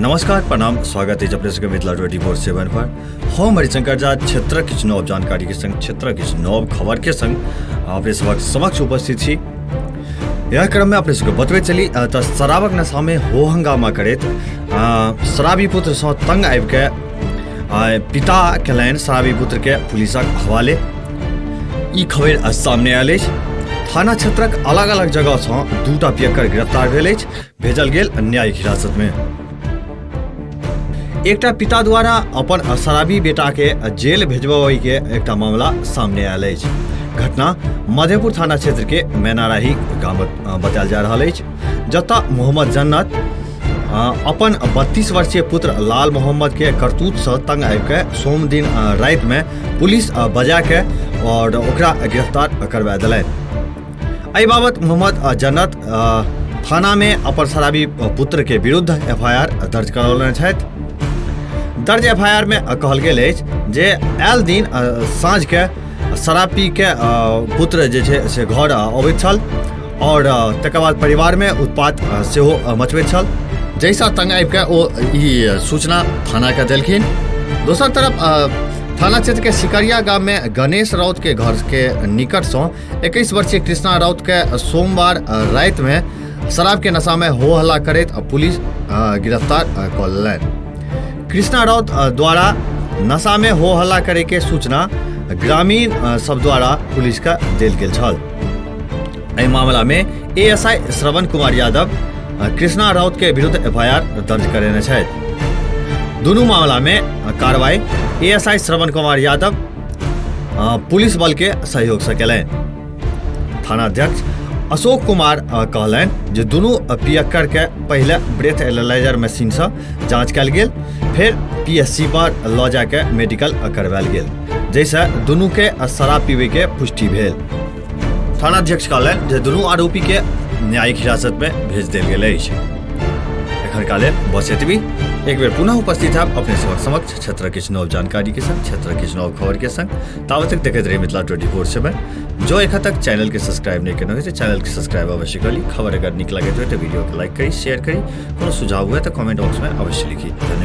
नमस्कार, प्रणाम, स्वागत अछि अपने सबके मिथिला 24/7 पर। हम हरिशंकर झा क्षेत्रक किछु नव जानकारी के संग, क्षेत्रक किछु नव खबर के संग अपने सबक समक्ष उपस्थित छी। यह क्रम में अपने सबके बतबैत चली तऽ शराबक नशा में हो हंगामा करैत शराबी पुत्र सँ तंग आबि के पिता केलनि शराबी पुत्र के पुलिसक हवाले। ई खबर सामने आयल अछि। थाना क्षेत्रक अलग अलग जगह सँ दूटा पियक्कर गिरफ्तार भेल अछि, भेजल गेल न्यायिक हिरासत में। एकटा पिता द्वारा अपन शराबी बेटा के जेल भेजबाबै के एकटा मामला सामने आयल अछि। घटना मधेपुर थाना क्षेत्र के मैनाराही गाम बतायल जा रहल अछि, जतऽ मोहम्मद जन्नत अपन 32 वर्षीय पुत्र लाल मोहम्मद के करतूत से तंग आबि के सोम दिन राति में पुलिस बजा के और ओकरा गिरफ्तार करवा देलनि। एहि बाबत मोहम्मद जन्नत थाना में अपन शराबी पुत्र के विरुद्ध एफआईआर दर्ज करौलनि छथि। दर्ज एफआईआर में कहल गेल अछि जे आयल दिन साँझ के शराब पी के पुत्र जे छै से घर अबैत छल और तकर बाद परिवार में उत्पात सेहो मचबैत छल, जाहिसँ तंग आबि कऽ ओ ई सूचना थानाके देलखिन। दोसर तरफ थाना क्षेत्र के सिकरिया गाम में गणेश राउत के घर के निकट सँ 21 वर्षीय कृष्णा राउत के सोमवार राति में शराब के नशा में हो हल्ला करैत पुलिस गिरफ्तार कऽ लेलनि। कृष्णा राउत द्वारा नशा में हो हल्ला करे के सूचना ग्रामीण सब द्वारा पुलिस के देल गेल छल। एहि मामला में एएसआई श्रवण कुमार यादव कृष्णा राउत के विरुद्ध एफआईआर दर्ज करेने छथि। दुनू मामला में कार्रवाई एएसआई श्रवण कुमार यादव पुलिस बल के सहयोग से केलनि। थानाध्यक्ष अशोक कुमार कहलनि जे दुनू पियक्कर के पहिले ब्रेथ एनालाइजर मशीन से जांच कयल गेल, फेर पीएससी पर लऽ जाके मेडिकल करवायल गेल, जाहिसँ दुनू के शराब पीबै के पुष्टि भेल। थानाध्यक्ष कहलनि जे दुनू आरोपी के न्यायिक हिरासत में भेज देल गेल अछि। एखन लेल बस एतबी। एक बेर पुनः उपस्थित हैब अपने सबक समक्ष क्षेत्र किछु नव जानकारी के संग, क्षेत्र किछु नव खबर के संग। ताबत तक देखैत रही मिथिला 24/7। जो एखन तक चैनल के सब्सक्राइब नहीं केने हो तो चैनल के सब्सक्राइब अवश्य करी। खबर अगर नीक लगैत हो तो वीडियो के लाइक करी, शेयर करी। कोनो सुझाव हुए तो कमेंट बॉक्स में अवश्य लिखी। धन्यवाद।